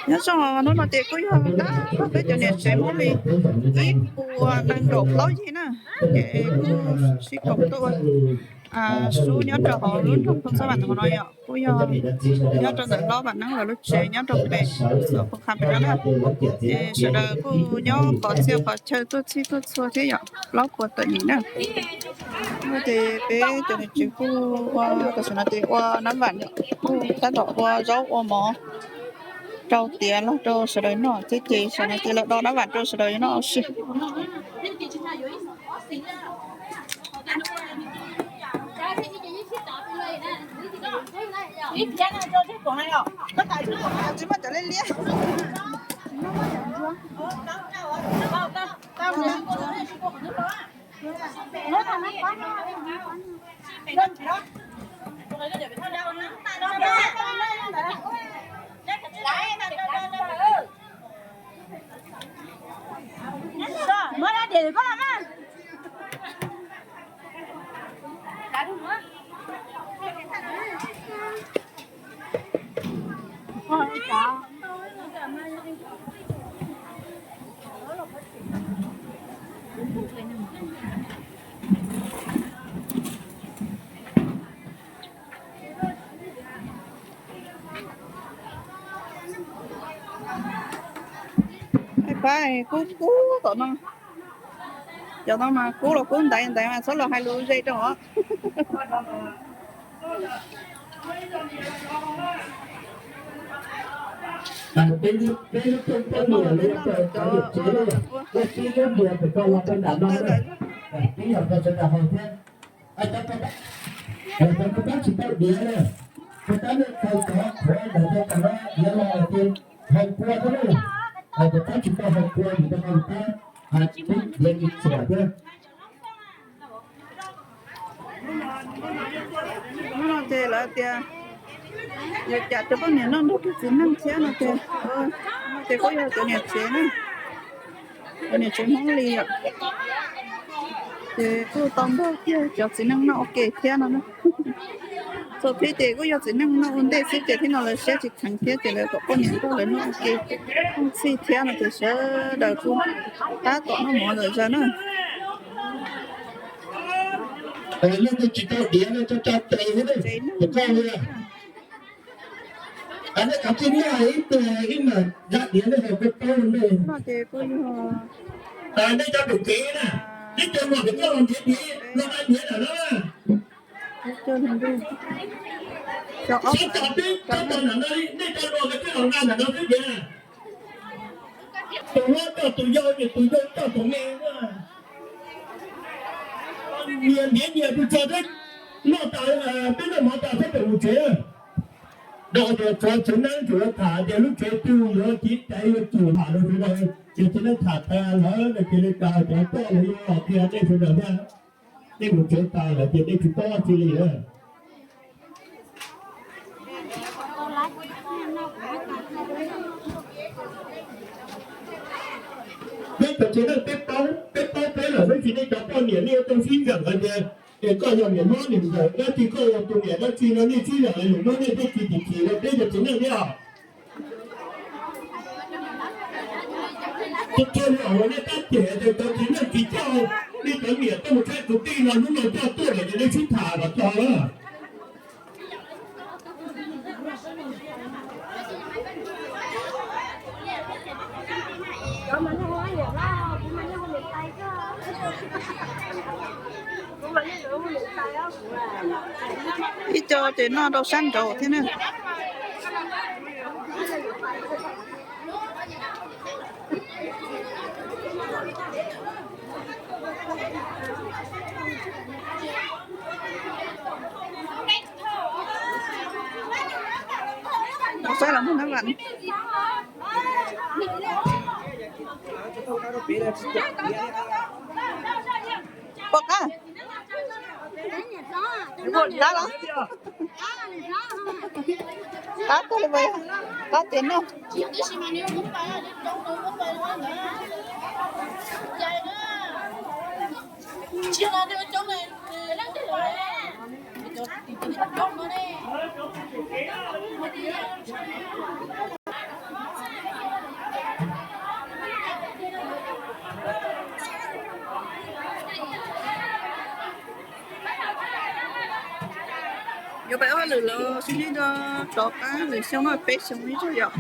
Nyob zoo, hnub no ces kuj yog tab peb cov niam tsev Hmoob li ib puas nees nkaum plaub yig na, ces kuj sib koom tuaj ua sub nyob rau hauv lub nroog Phoo Xab Vam no yom, kuj yog nyob rau ntawm Hlob Vam Neeb lawv lub tsev nyob rau pem xov Phoo Qha pem no na. Ces sawv daws kuj nyob qhov txhia qhov chaw tuaj txhij tuaj txhua thiab yom, plaub puas tawm yim na. Ces peb cov niam tsev kuj ua, tam sim no ces ua nab vam, kuj tab tom ua zaub ua mov rau tiav los rau sawv daws noj thiab ces sawv daws ces lawv do nab vam rau sawv daws noj ua si. Pab kub kub tom no, cov no mas kub los kub ntaiv ntaiv mas txhob los hais lus ze rau os. Cov tab tsis tau diav na, cov tab nej khaws cov qhuav ntawm cov tom no diav los ces hau kua thiab na, cov tab tsis tau hau kua yus rau hauv tab, twb diav tsis txuam thiab. Hnub no ces lawv tias yuav cam cov poj niam noj nrog rau txiv neej thiab no ces, ces kuj yog cov niam tsev na, cov niam tsev Hmoob li yom. Ces kuj tau nrog kiag cov txiv neej noj ua ke thiab no na. Txhua txhua ces kuj yog txiv neej noj ua ntej xwb ces thiab no lawv siab tsis kheev thiab ces lawv kom poj niam nrog lawv noj ua ke, noj txhij thiab no ces sawv daws kuj tab tom noj mov zom zaws na. Leej twg tsis tau diav no tso tso tes thiab na, kom koj ua. Nej kav tsij noj ib tug ib mam zam diav nej haus kua paub nej. Nej cov pem kev na, nej cov no koj los nrhiav diav, los nqa diav ntawm no na. Sib cog peb cov tau ntawm no, nej cov no koj twb los nqa ntawm no xwb diav. Tus hlob coj tus yau, tus yau coj tus me. Nyias ntiav nyias tus tso xwb, noj tas, peb noj mov tas xwb pem mus tsev. Rau tias txog txiv neeb tsuas tham tias lub tsev twg yuav cev caiv yuav tsum tham rau sawv daws, ces txiv neeb tham tas lawm no ces li cas cov poj los yuav los qhia nej sawv daws thiab. Nej mus tsev tas lawm ces nej tsis paub dab tsi li lawm. Peb cov txiv neej peb paub, peb paub peb lawm, tab sis nej cov poj niam nej yuav tau sib zeem hais tias, es koj yog niam hlob niam ntxawm dab tsi, koj yog tus niam dab tsi no nej sib zeem hais lus muab nej thiaj tsis chim chim rau peb cov txiv neej thiab os. Txhua txhua zaus uas nej tab cem tias cov txiv neej tsis coj nej cov niam tuaj mus saib kwv tij no hnub no coj tuaj lawm ces nej sib tham kom txog na. Ib co ces noj rau sab nraud thiab na. Saib los muag nab vam. Pom qab. Pom qab los. Qab tag li, qab tias noj. Yuav pais ob lwm los xib neb nrog rov qab lwm xyoo mas peb xyoo ib zaug yom.